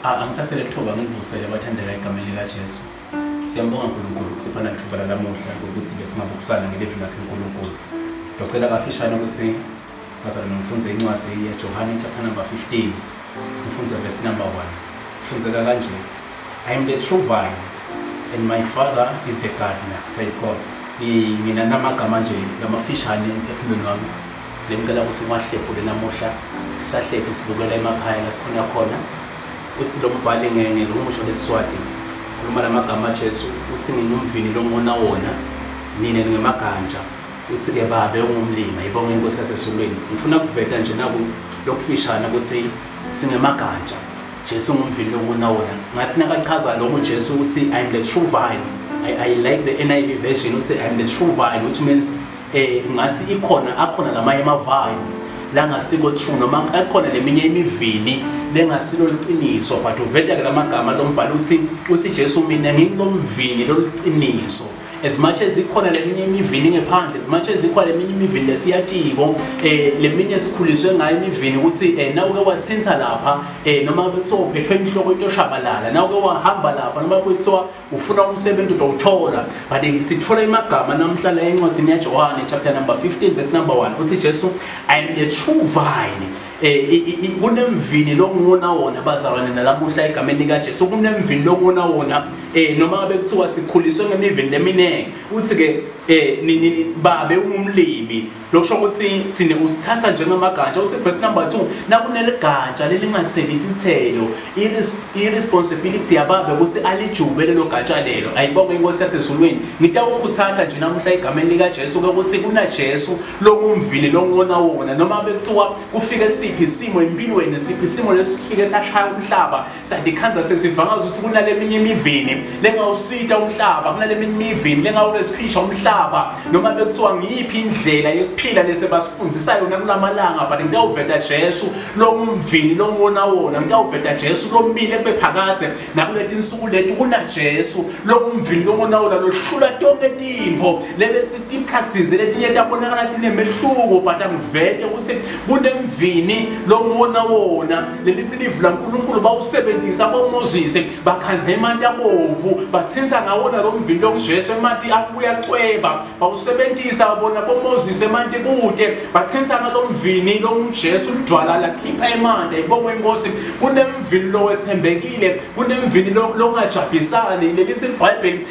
Angithathe leli thuba ngivusele abathandeka egameni likaJesu. Siyambonga uNkulunkulu kusipha nalithuba lalamuhla ukuthi besingabukusana ngelivi lakhe uNkulunkulu. Ngicela kafishane ukuthi bazalwane ngifunde incwadi yaJohane chapter number 15. Ngifunde verse number 1. Fundzeka kanje. I am the true vine and my father is the gardener. Praise God. Ngina namagama nje lamafishane emphefumulweni wami. Lengicela ukuthi ngiwahlephule namuhla sahleti sibukela emakhaya la sikhona khona. Uthi lo mbhali ngehumusho leSiswati khuluma lamagama aJesu uthi ngingumvini longona wona nina ningemaganja uthi ke babe ungumlima ibonge inkosi yasezulwini. Ngifuna kuveta nje naku lokufishana ukuthi singemaganja Jesu ngumvini longona wona. Ngathi nakachaza lokho Jesu uthi I am the true vine. I like the NIV version uthi I am the true vine, which means ngathi ikhona akhona lamanye ama vines langasiko true noma akhona leminye imivini lengasilo liqiniso, but uveta ke lamagama lombhalo uthi uthi Jesu mina ngingilomvini loluqiniso. As much as ikhona leminye imivini ngephandle, as much as ikhona leminye imivini lesiyatiko, leminye sikhuliswe ngayo imivini ukuthi nawuke wathintha lapha, noma kuthiwa uphethwe inhloko into shabalala, nawuke wahamba lapha noma kuthiwa ufuna umsebenzi utawuthola. But sithola imagama namhla la encwadini yaJohane chapter number 15 verse number 1 uthi Jesu I am the true vine. Kunemvini longuwona wona bazalwane nalamuhla egameni likaJesu, kunemvini longuwona wona, noma ngabe kuthiwa sikhuliswe ngemivini leminingi. Uthi ke babe ungumlimi, lokusho ukuthi thina usithatha njengamaganja. Uthi verse number 2 nakuneliganja lelingatheli tithelo, i-responsibility yababe ukuthi alijube lelo gatsha lelo. Ayibonge inkosi yasezulwini. Ngitawukhuthatha nje namuhla egameni likaJesu ukuthi kunaJesu longumvini longona wona, noma bekuthiwa kufike siphi isimo empilweni, siphi isimo lesifike sashaya umhlaba sadikhanza sesivangaza ukuthi kunaleminye imivini lengawusita umhlaba, kunaleminye imivini lengawulesikhisha umhlaba, noma bekuthiwa ngiyiphi indlela yokuphila lesebasifundisa yona kulamalanga, but ngitawuveta Jesu longumvini longona wona, ngitawuveta Jesu lomile kube phakadze nakuleti insuku leti kunaJesu longumvini longona wona lohlula tonke tintfo lebesiti practice letinye tabonakala tinemehluko, but angivete ukuthi kunemvini longona wona lelithi livu laNkulunkulu bawusebenzisa boMoses bakhanze emanti abovu bathinta ngawona lo mvini longuJesu emanti abuya cweba bawusebenzisa bona boMoses emanti kude bathinta ngalomvini longuJesu lidwala lakhipha emanti. Ayibongwe inkosi. Kunemvini lowethembekile, kunemvini longajabhisani. Lelithi iBhayibheli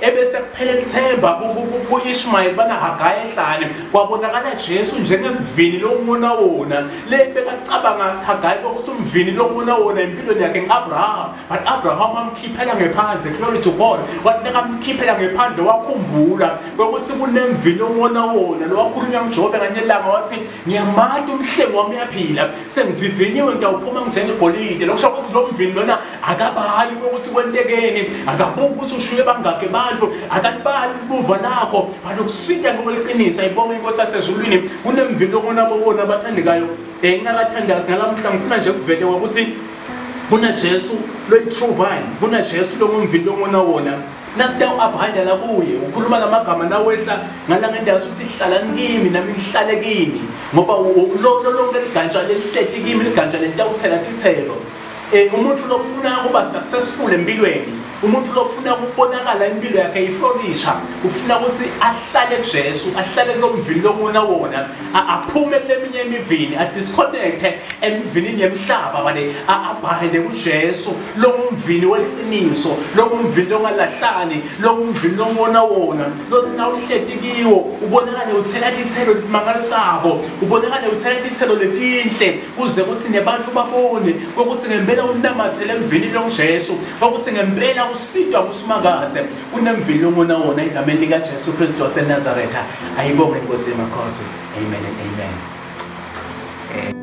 ebese kuphela ithemba kuIshmael bana Hagai ehlane kwabonakala Jesu njengemvini longuna wona. Le bekacabanga Hagai ukuthi umvini longuna wona empilweni yakhe ngiAbraham, but Abraham amkhiphela ngephandle. Glory to God. Wathi nakamkhiphela ngephandle wakhumbula ukuthi kunemvini longuna wona lowakhulunywa nguJobe nganye ilanga wathi ngiyamati umhlengi wami uyaphila, sengivivinyiwe ngiyawuphuma njengegolide. Lokusho ukuthi lo mvini lona akabali ukuthi kwentekeni, akabuki ukuthi ushuye bangakhe bantu, akalibali ubuva lakho, but ukusita ngokweliqiniso. Ayibonge inkosi yasezulwini. Kunemvini longona wona abathandekayo. Ngingakathandazi ngalamhla ngifuna nje kuvete ukuthi kunaJesu loyi-true vine, kunaJesu longumvini longona wona. Nasitawu abhanda la kuye ukhuluma lamagama nawehla ngalanga uthi hlalani kimi nami ngihlale kini, ngoba lo lonke ligantsha lelihleti kimi ligantsha lelitawuthela tithelo. Umuntu lofuna ukuba successful empilweni, umuntu lofuna ukubonakala impilo yakhe iflourisha, ufuna ukuthi ahlale kuJesu, ahlale kulomvini longona wona, aphume kuleminye imivini, adisconnect emivinini yemhlaba, bale abhale kuJesu longumvini weliqiniso, longumvini longalahlani, longumvini longona wona, lothi nawuhleti kiwo ubonakale uthela tithelo limangalisako, ubonakale uthela tithelo letinhle kuze kuthi nebantu babone ukuthi ngempela unamathele emvini longuJesu, ukuthi ngempela usitwa kuSimakadze. Kunemvini longona wona egameni likaJesu Kristu waseNazaretha. Ayibonge inkosi yemakhosi. Amen and amen.